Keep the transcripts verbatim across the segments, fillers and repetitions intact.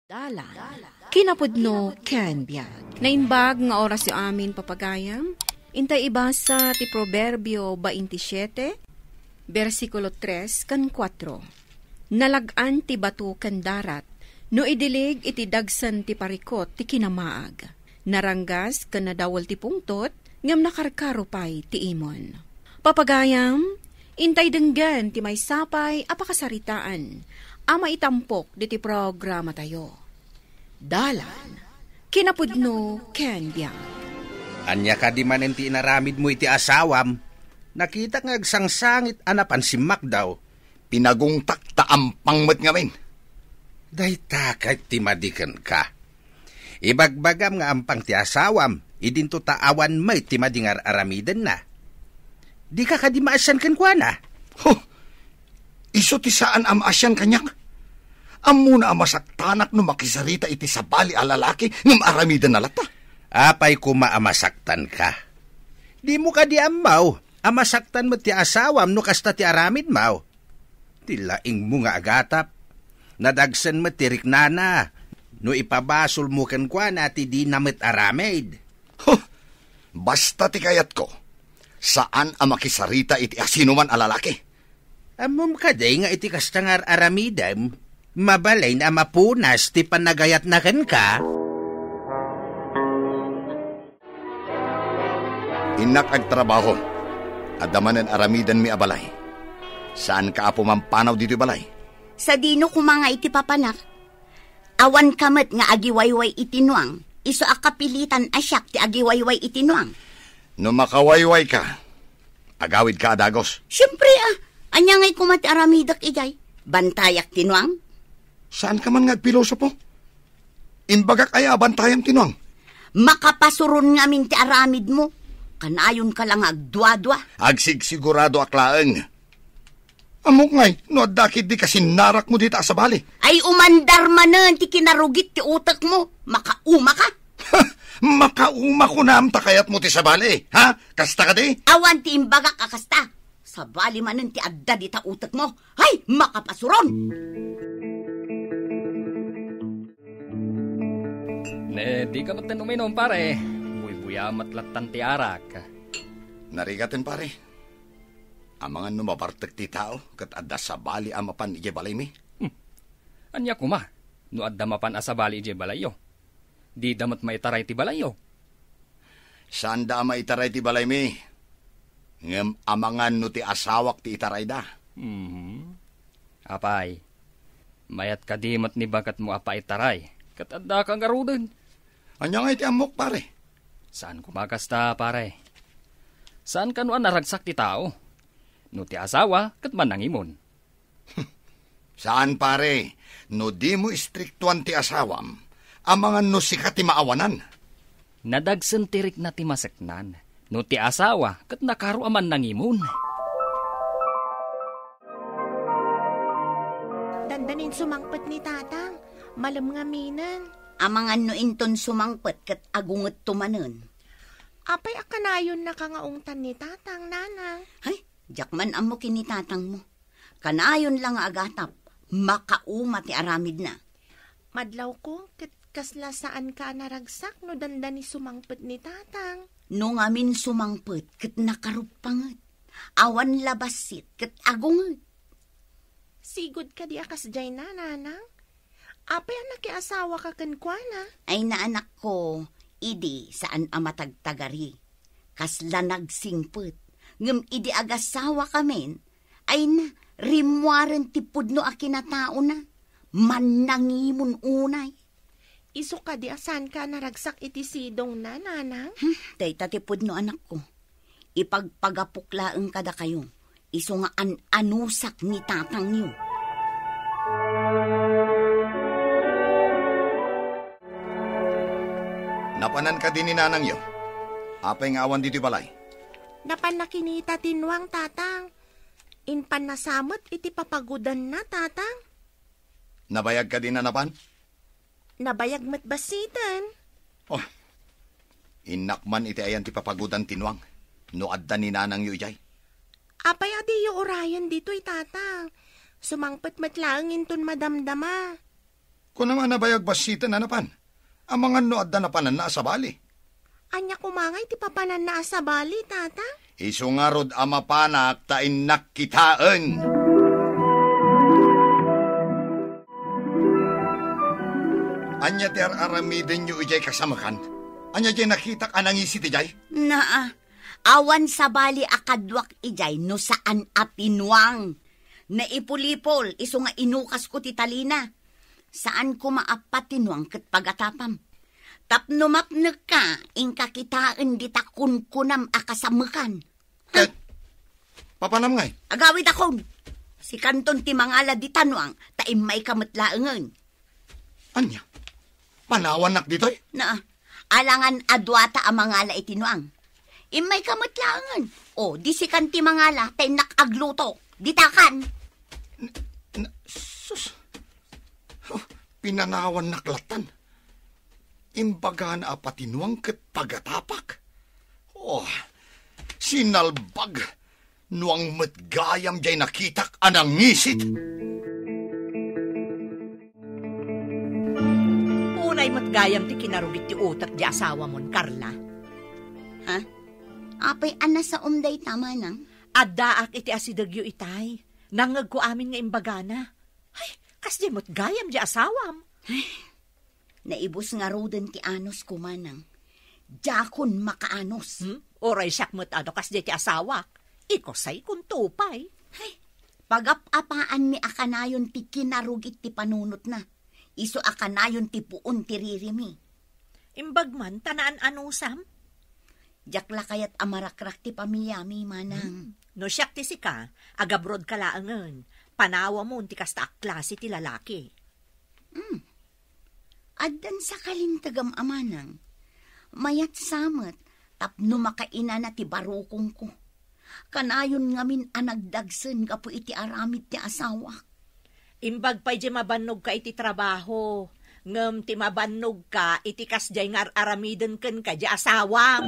Dalan, kinapudno ken biag. Naimbag nga orasyo amin, papagayam. Intay ibasa ti Proverbio baintisiete, bersikulo tres ken kuatro. Nalag-an ti bato ken darat, no idilig iti dagsen ti parikut ti kinamaag. Naranggas ken nadawel ti pungtot, ngem nakarkaro pay ti imon. Papagayam, intay denggen ti maysa pay a pakasaritaan a maitampok ditoy programatayo. Dalan, kinapudno ken biag. Ania kadi manen ti inaramidmo iti asawam? Nakitak nga agsangsangit a napan simmakdaw. Pinagungtak ta ampang met ngamin. Dayta ket ti madi kenka. Ibagbagam nga ampang ti asawam, idinto ta awan met ti madi nga ar-aramidenna. Dika kadi maasian kenkuana? Huh! Isu ti saan a maasian kaniak. Ammona a masaktanak no makisarita iti sabali a lalaki ngem aramidenna latta. Apay koma a masaktanka? Dimo kadi ammo a masaktan met ti asawam no kasta ti aramidmo? Ti laingmo nga agatap, nadagsen met ti riknana no ipabasolmo kenkuana ti dina met aramid. Huh! Basta ti kayatko, saan a makisarita iti asinoman a lalaki. Ammom kadi nga iti kasta nga ar-aramidem, mabalin a mapunas ti panagayatna kenka? Innak agtrabaho. Adda manen aramidenmi a balay. Saanka a pumampanaw ditoy balay? Sadino koma nga iti papanak? Awanka met nga agiwayway iti nuang, isu a kapilitan a siak ti agiwayway iti nuang. No makawaywayka, agawidka a dagus. Siempre, a. Ania ngay koma ti aramidek idiay? Bantayak ti nuang? Saanka man nga agpilosopo? Imbagak aya a bantayam ti nuang? Makapasuron ngamin ti aramidmo. Kanayonka la nga agduadua. Agsigsiguradoak laeng. Ammok ngay, no adda ketdi kasinnarakmo dita a sabali. Ay, umandar manen ti kinarugit ti utekmo. Makaumaka. Makauma kunam ta kayatmo ti sabali, ha? Kasta kadi? Awan ti imbagak a kasta. Sabali manen ti adda dita utekmo. Ay, makapasuron! Ne, dika met uminom, pare. Buybuya met lattan ti arak. Narigaten, pare. Amangan no mabartek ti tao ket adda sabali a mapan idiay balaymi? Hmm. Ania koma no adda mapan a sabali idiay balayyo? Dida met maitaray ti balayyo. Saanda a maitaray ti balaymi, ngem amangan no ti asawak ti itarayda. Mhm. Apay, mayat kadi met ni baketmo a paitaray, ket addaka ngaruden? Ania ngay ti ammok, pare? Saan koma kasta, pare. Saan kano a naragsak ti tao? No ti asawa, ket mannangimon. Saan, pare. No dimo istriktuan ti asawam, amangan no sika ti maawanan. Nadagsen ti rikna ti maseknan. No ti asawa, ket nakaro a mannangimon. Dandanin sumangpet ni Tatang. Malem ngaminen. Amangan no inton sumangpet ket agungetto manen. Apay a kanayonnaka nga ungtan ni Tatang, Nanang? Hay, diak man ammo ken ni Tatangmo. Kanayon la nga agatap, makauma ti aramidna. Madlawko, ket kasla saanka a naragsak no dandani sumangpet ni Tatang. No ngamin sumangpet, ket nakaruppanget. Awan la bassit, ket agunget. Sigud kadi a kasdiay, Nanang? Apay a nakiasawaka kenkuana? Ay, naanakko, idi saan a matagtagari. Kasla nagsingpet. Ngem idi agasawakamin, ay na, rimmuaren ti pudno a kinataona. Mannangimon unay. Isu kadi a saanka a naragsak iti sidongna, Nanang? Hmm, dayta ti pudno, anakko. Ipagpagapok laeng kadakayo, isu nga an-anusak ni tatangyo. Napanan kadi ni nanangyo? Apay nga awan ditoy balay? Napanna kinita ti nuang, Tatang. Impanna sa met iti papagudanna, Tatang. Nabayag kadi a napan? Nabayag met bassiten. Oh, innak man iti ayan ti papagudan ti nuang, no adda ni nanangyo idiay. Apay a diyo urayen ditoy, Tatang? Sumangpet met laeng inton madamdama. Kunam a nabayag bassiten a napan. Amangan no adda napananna a sabali. Ania koma ngay ti papananna a sabali, Tata? Isu ngarud a mapanak ta innak kitaen. Ania ti ar-aramidenyo idiay kasamekan? Ania diay nakitak a nangisit idiay? Naa, awan sabali a kaduak idiay no saan a tinuang. Naipulipol, isu nga inukasko ti talina. Saan koma a patinuang ket pagatapam. Tapno mapnekka, inka kitaen dita kunkunam a kasamekan. Ket, papanam ngay? Agawidakon. Sikanton ti mangala dita nuang, ta immayka met laengen. Ania? Panawannak ditoy? Naa, alangan a duata a mangala iti nuang. Immayka met laengen. O, di sikan ti mangala, ta innak agluto. Ditakan. N-, n-, sus. Huh, pinanawannak lattan. Imbagana a patinuang ket pagatapak. Oh, sinalbag! Nuang met gayam diay nakitak a nangisit. Unay met gayam ti kinarugit ti utek ti asawamon, Carla. Ha? Apay a nasaom dayta, manang? Addaak iti asidegyo itay. Nangngegko amin nga imbagana. Ay, kasdiay met gayam diay asawam. Naibus ngaruden ti anusko, manang. Diakon makaanus. Hmm? Uray siak met a no kasdiay ti asawak. Ikusaykon to pay. Ay, pagap-apaanmi a kanayon ti kinarugit ti panunotna. Isu a kanayon ti puon ti ririmi. Imbag man ta naan-anusam? Diak la kayat a marakrak ti pamilyami, manang. Hmm. No siak ti sika, agabrodka laengen. Panawamon ti kasta a klase ti lalaki. Hmm. Addan sa kalintegam a manang. Mayat sa met tapno makainana ti barukongko. Kanayon ngamin a nagdagsen gapu iti aramid ti asawak. Imbag pay diay mabannogka iti trabaho, ngem ti mabannogka iti kasdiay nga ar-aramiden kenka diay asawam.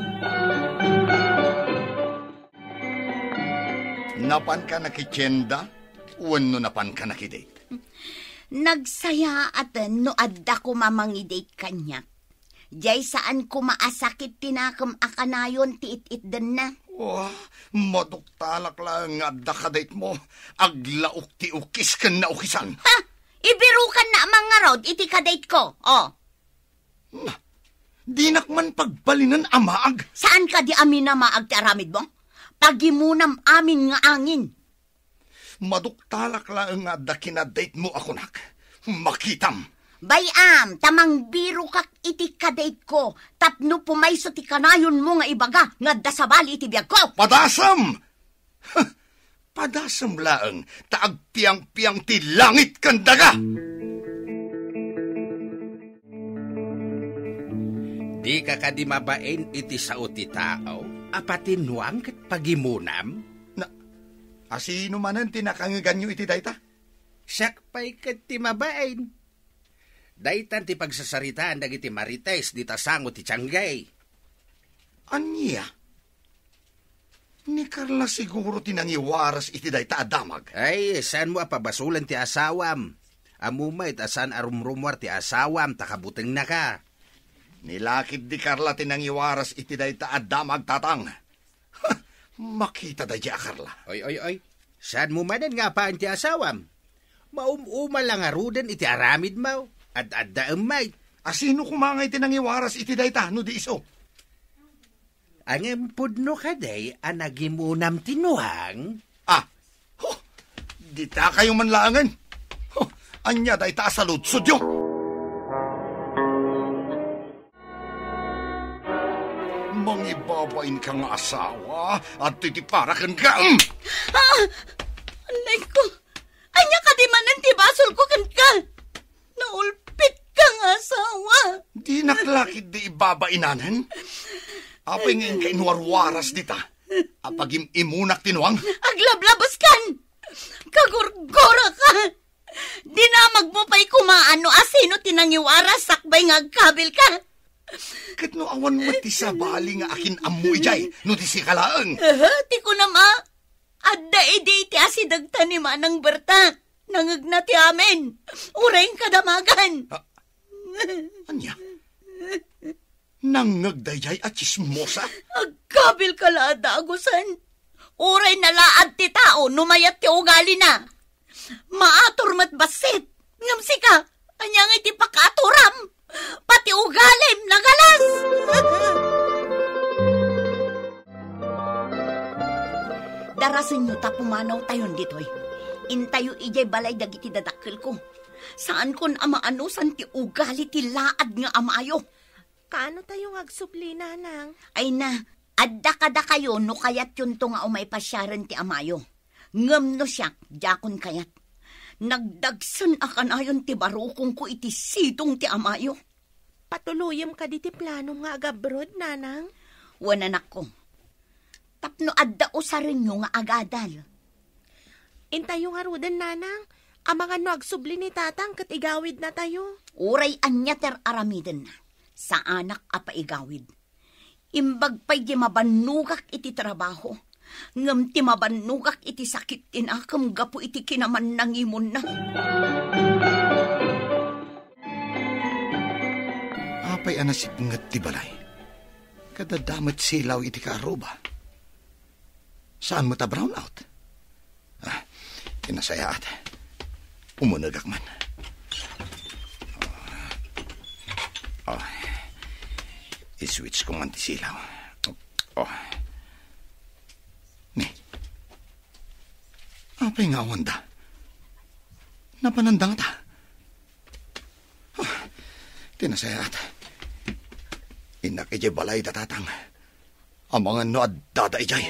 Napanka nakitienda wenno napanka nakidate? Nagsayaaten no adda koma mangidate kaniak. Diay saan koma a sakit ti nakem a kanayon ti it-itdenna. Wah, maduktalak laeng nga adda kadate-mo. Aglaok ti ukis ken naukisan. Ha? Ibirukanna a mangngarud iti kadate-ko. Oh. Na, dinak man pagbalinen a maag. Saan kadi a minamaag ti aramidmo? Pagimonam amin nga angin. Maduktalak laeng nga adda kinadate-mo a kunak. Makitam. Bay-am, ta mangbirokak iti kadate-ko, tapno pumayso ti kanayonmo nga ibaga nga adda sabali iti biagko. Padasem! Padasem laeng, ta agpiangpiang ti langit ken daga! Dika kadi mabain iti sao ti tao a patinuang ket pagimonam? Na, asino manen ti nakangeganyo iti dayta? Siak pay ket ti mabain. Daytan ti pagsasaritaan dagiti marites dita sango ti tianggay. Ania? Ni Carla siguro ti nangiwaras iti dayta a damag. Ay, saanmo a pabasolen ti asawam. Ammom met a saan a rumrumuar ti asawam ta kabutengnaka. Ni lakid di Carla ti nangiwaras iti dayta a damag, Tatang. Ha, makita daydiay a Carla. Oy, oy, oy. Saanmo manen nga apaen ti asawam? Maum-uma la ngaruden iti aramidmo. Ad-addaem met. Asino koma ngay ti nangiwaras iti dayta no di isu? Ngem pudno kadi a nagimonam ti nuang? Ah, huh, ditakayo man laengen. Huh, ania dayta a saludsodyo? Mangibabainka nga asawa, adtoy ti para kenka. Mm! Ah! Anay ko! Ania kadi manen ti basolko kenka? Naulpitka nga asawa. Dinak la ketdi ibabainanen. Apay nga inka inwarwaras dita? Apagim-imunak ti nuang? Aglablabaskan! Kagurguraka! Dinamagmo pay koma no asino ti nangiwaras sakbay nga agkabilka. Ket no awan met ti sabali nga akin-ammo idiay, no di sika laeng. Aha, ti kunam a, adda idi ti asidegta ni Manang Berta. Nangngegna ti amin. Uray inkadamagan. Ah, ania? Nangngeg daydiay a tsismosa? Agkabilka la a dagusen. Uray nalaad ti tao no mayat ti ugalina. Maatur met bassit. Ngem sika, ania ngay ti pakaaturam? Pati ugalim, nagalas! Darasenyo ta pumanawtayon ditoy. Intayo idiay balay dagiti dadakkelko. Saankon a maanusan ti ugali ti laad nga amayo. Kaano tayo nga agsubli, Nanang? Ay na, adda kadakayo no kayatyonto nga umay pasiaren ti amayo. Ngem no siak, diakon kayat. Nagdagsen a kanayon ti barukongko iti sidong ti amayo. Patuloyem kadi ti planom nga agabroad, Nanang? Wen, anakko. Tapno adda usarenyo nga agadal. Intayo ngaruden, Nanang. Amangan no agsubli ni Tatang ket igawidnatayo. Uray ania ti ar-aramidenna, saanak a paigawid. Imbag pay di mabannogak iti trabaho, ngem ti mabannogak iti sakit ti nakem gapu iti kinamannangimonna. Apay a nasipnget ti balay? Ket adda met silaw iti kaaruba. Saan met a brownout? Ah, ti nasayaat. Umunegak man. Oh, i-switch ko man ti silaw. Oh. Ni, apay nga awanda? Napananda ngata? Ah, ti nasayaat. Innak idiay balay da Tatang. Amangan no addada idiay.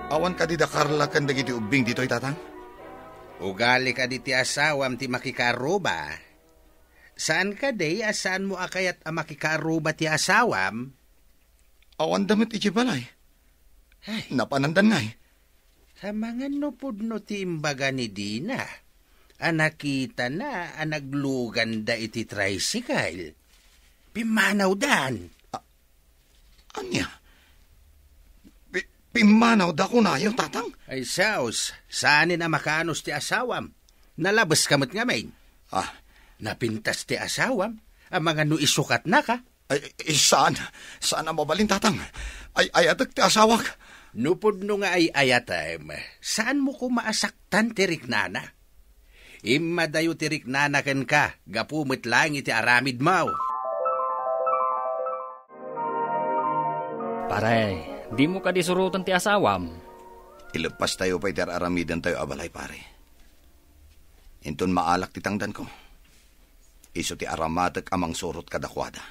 Awan kadi da Carla ken dagiti ubbing ditoy, Tatang? Ugali kadi ti asawam ti makikaruba? Saan kadi a saanmo a kayat a makikaruba ti asawam? Awanda met idiay balay. Ay. Napanandan ngay. Amangan no pudno ti imbaga ni Dina a nakitana a nagluganda iti tricycle. Pimmanawdan. A-, ania? Pi-, pimmanawda kunayo, Tatang? Ay, saos, saanen a makaanus ti asawam. Nalabeska met ngamin. Ah. Napintas ti asawam, amangan no isukatnaka. Ay, ay, saan, saan a mabalin, Tatang. Ay-ayatek ti asawak. No pudno nga ay-ayatem, saanmo koma a saktan ti riknana. Immadayo ti riknana kenka, gapu met laeng iti aramidmo. Pare, dimo kadi suroten ti asawam? Ileppastayo pay ti ar-aramidentayo a balay, pare. Inton maalak ti tangdanko, isu ti aramatek a mangsurot kadakuada.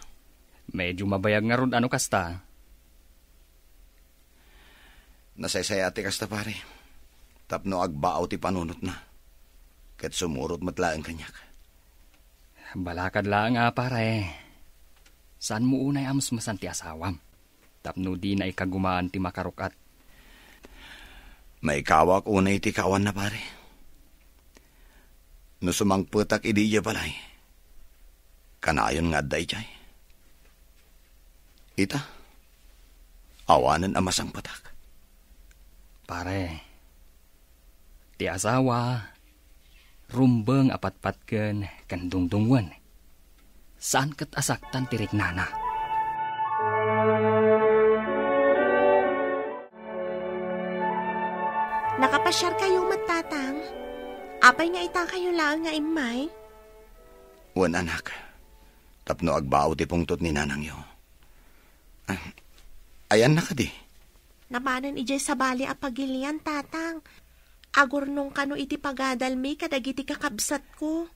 Medyo mabayag ngarud a no kasta. Nasaysayaat ti kasta, pare, tapno agbaaw ti panunotna, ket sumurot met laeng kaniak. Balakad laeng a, pare. Saanmo unay a mesmesan ti asawam tapno dina ikagumaan ti makaruk-at. Maikawak unay ti kaawanna, pare. No sumangpetak idi idiay balay, kanayon nga adda idiay. Ita, awanen a masangpetak. Pare, ti asawa, rumbeng a patpatken ken dungdungwen. Saan ket a saktan ti riknana. Nakapasiarkayo met, Tatang? Apay nga itakayo laeng nga immay? Wen, anak, tapno agbao ti pungtot ni nanangyo. Ah, ayanna kadi? Napanen idiay sabali a pagilian, Tatang. Agurnong kano iti pagadalmi kadagiti kakabsatko.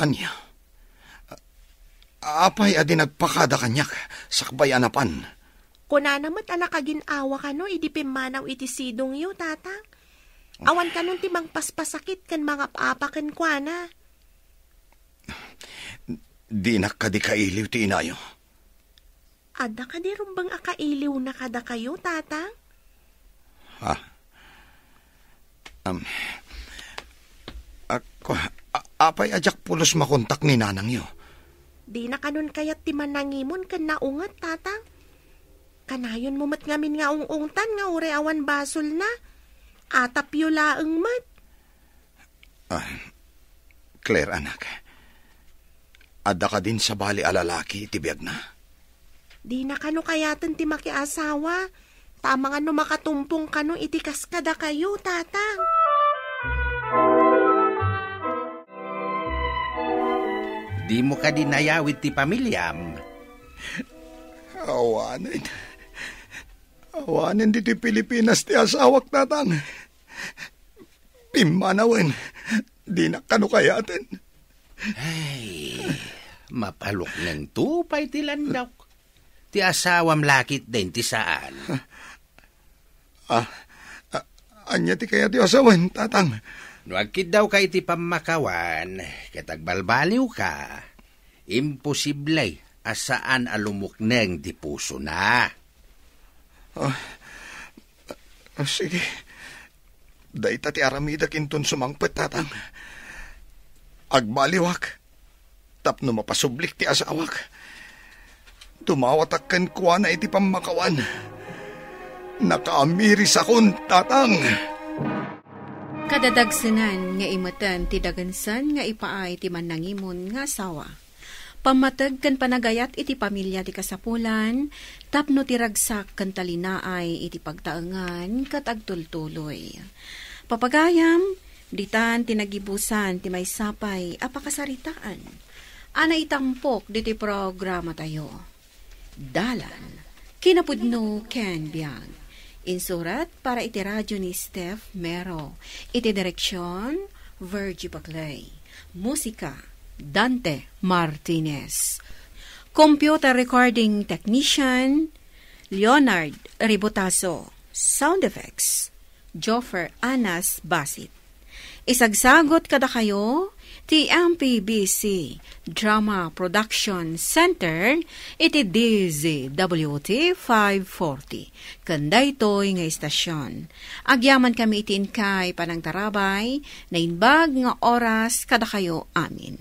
Ania? A-, apay a di nagpakada kaniak sakbay a napan? Kunana met a nakagin-awa kano idi pimmanaw iti sidongyo, Tatang. Awan kanon ti mangpaspasakit ken mangap-apa kenkuana. Dinak kadi kailiw ti inayo. Adda kadi rumbeng a kailiwna kadakayo, Tatang? Ha? Am, ak-, a-, apay a diak pulos makontak ni nanangyo? Dina kanon kayat ti manangimon ken naunget, Tatang? Kanayonmo met ngamin nga ung-ungtan nga uray awan basolna. Atapyo laeng met. Ah, Claire, anak. Adda kadin sabali a lalaki iti biagna? Dina kano kayaten ti makiasawa. Ta amangan no makatumpong kano iti kas kadakayo, Tatang. Dimo kadi nayawid ti pamiliam? Awanen. Awanen ditoy Pilipinas ti asawak, Tatang. Pimmanawen, dinak kano kayaten. Ay, mapaluknengto pay ti landawk. Ti asawam la ketdin ti saan. Ah, ah, ania ti kayatyo a sawen, Tatang? No agkiddawka iti pammakawan, ket agbalbaliwka, imposible a saan a lumukneng ti pusona. Ah, ah, sige. Dayta ti aramidek inton sumangpet, Tatang. Agbaliwak tapno mapasublik ti asawak. Dumawatak kenkuana iti pammakawan. Nakaamirisakon, Tatang. Kadadagsenan nga imeten ti dagensen nga ipaay ti mannangimon nga asawa. Pammateg ken panagayat iti pamilia ti kasapulan tapno ti ragsak ken talinaay iti pagtaengan ket agtultuloy. Papagayam, ditan ti nagibusan ti maysa pay a pakasaritaan a naitampok ditoy programatayo. Dalan, kinapudno ken biag. Insurat para iti radio ni Steph Mero. Iti direksyon, Virgie Baclay. Musika, Dante Martinez. Computer recording technician, Leonard Ribotazo. Sound effects, Joffer Anas Basit. Isagsagot kadakayo ti M P B C Drama Production Center iti D Z W T five forty. Ken daytoy nga istasyon, agyamankami iti inkay panangtarabay, naimbag nga oras kadakayo amin.